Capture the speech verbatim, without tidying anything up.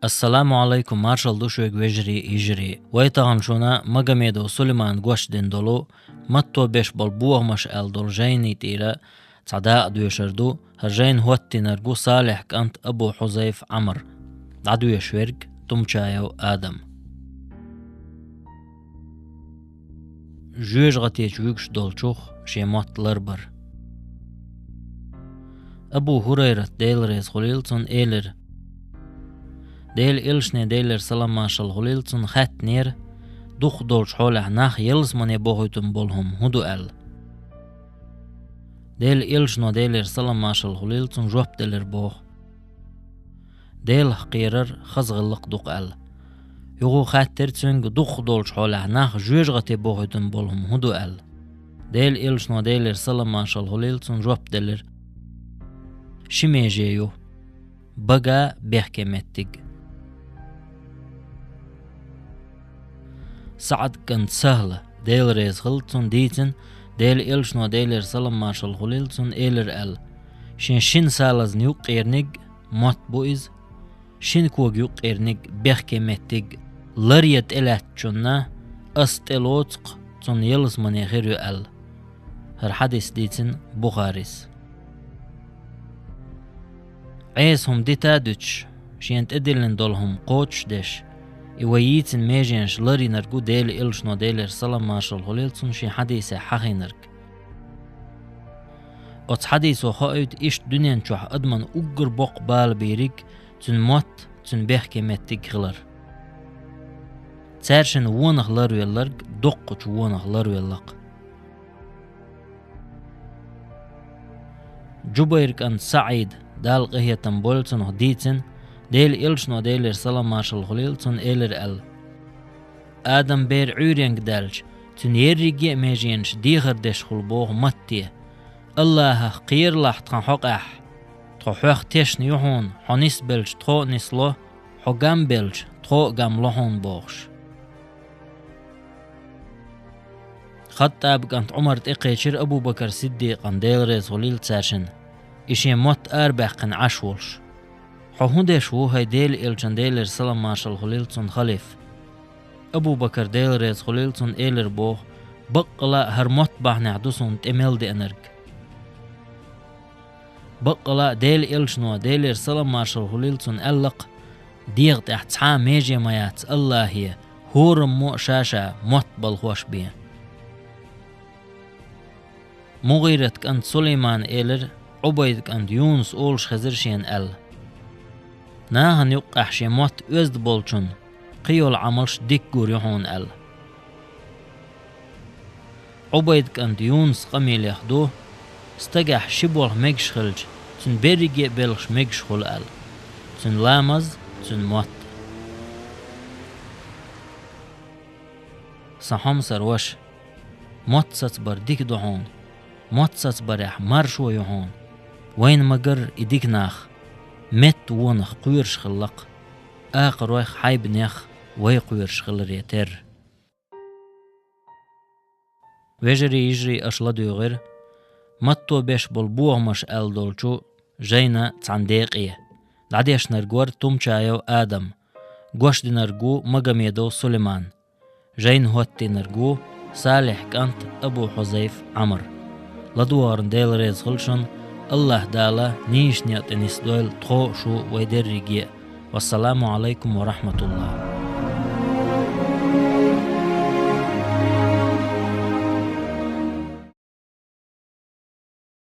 Ассаламу Ӏалайкум, маршалла ду шуьга, вежарий, йижарий. Вай тахана шуна Магомедов Сулеймана гочдина долу, матто беш болу бохамаш аьлла долу жайни тӀера цхьа дакъа доьшур ду, хӀара жайна хӀоттийнарг ву Салихь кӀант Абу Хьузайф Ӏамр. ДӀадоьшуш верг Тумчаев Адам. Жоьжахатечу вуьгуш долчух шен мотт ларбар. Абу ХӀурайрат, Дела реза хуьлийла цунна, элира: Дела элчане, Делера салам-маршалла хуьлийла цунна, хаьттинера, дукхах долчу хьолехь нах ялсамане бохуьйтун болу хӀума хӀун ду аьлла. Дела элчано, Делера салам-маршалла хуьлийла цунна, жоп делира боху: Делах кхерар хаза гӀиллакх ду-кх аьлла. Юха хаьттира цуьнга, дукхах долчу хьолехь нах жоьжахате бохуьйтун болу хӀума хӀун ду аьлла. Дела элчано, Делера салам-маршалла хуьлийла цунна, жоп делира: ши меже ю, бага, бехке меттиг. СаӀд кӀант СахӀла, Дела реза хуьлийла цунна, дийцина, Дела элчано, Делера салам-маршалла хуьлийла цунна, элира аьлла: шен шина салазна юккъерниг мотт бу иза, шина кога юккъерниг бехке меттиг, ларъян тӀелаьцначунна ас тӀелоцу-кх, цунна ялсамане хир ю аьлла. ХӀара хьадис дийцина Бухарис. Ӏеса хӀума дита а дуьтуш, шена тӀедиллина долу хӀума кхочушдеш, и вай йийцина меженаш ларйинарг ву Дела элчано, Делера салам-маршалла хуьлийла цунна, шен хьадисехь хьахийнарг. Оцу хьадисо хоуьйту иштта дуьнен чохь адаман уггар боккха бала бийриг цуьнан мотт, цуьнан бехке меттиг хилар. Цаьршинна вонах ларвелларг доккхачу вонах ларвелла-кх. Джубайр кӀант СаӀид, Дала къинхетам бойла цунах, дийцина, Дела элчано, Делера салам-маршалла хуьлийла цунна, элира аьлла: Адам бер Ӏуьйренга даьлча, цуьнан ерриге а меженаш дехар деш хуьлу боху матте. АллахӀах кхералахь тхан хьокъехь, тхо хьох тешна ю хьуна, хьо нисбелча тхо а нисло, хьо гам белча тхо а гам ло хьуна бохуш. ХаттӀаб кӀант Ӏумар тӀекхечира Абу Бакар Сиддикъана, Дела реза хуьлийла цаьршинна, и шен мотт арабаьккхина Ӏаш волуш: хьо хӀун деш ву, хӀай Дела элчан, Делера салам-маршалла хуьлийла цунна, халифа? Абу Бакар, Дела реза хуьлийла цунна, элира боху: баккъала а хӀара мотт бахьанехь ду суна тӀе мел деанарг. Баккъала а Дела элчано, Делера салам-маршалла хуьлийла цунна, аьлла-кх: дегӀа тӀехь цхьа а меже ма яц АллахӀе, хӀораммо а ша-ша мотт балхош бен. МугӀират кӀант Сулаймана элира, Ӏубайд кӀант Юнус олуш хезира шена аьлла: нахана юккъехь шен мотт оьзда болчунна кхин йолу Ӏамалш дика гур ю хьуна аьлла. Ӏубайд кӀант Юнус къамелех ду: стагехь ши болх мегаш хилча, цуьнан берриге а белхаш мегаш хуьлу аьлла. Цуьнан ламаз, цуьнан мотт. Сан хьомсара ваша, мотт сацбар дика ду хьуна, мотт сацбарехь маршо ю хьуна. Вайна ма-гарра и дика нах метта вонах кхоьруш хилла-кх, акхаройх, хьайбанех вай кхоьруш хиларе терра. Вежарий, йижарий, аша ладуьйгӀира «Матто беш болу бохамаш» аьлла долчу жайна цхьана декъе. ДӀадешнарг вара Тумчаев Адам, гочдинарг ву Магомедов Сулейман, жайна хӀоттийнарг ву Салихь кӀант Абу Хьузайф Ӏамр. ЛадогӀарна Дела реза хуьлда шуна, АллахӀ Дала нийсачу некъа тӀе нисдойла тхо а, шу а, вай дерриге а. Вассаламу Ӏалайкум ва рахьматуллахӀ.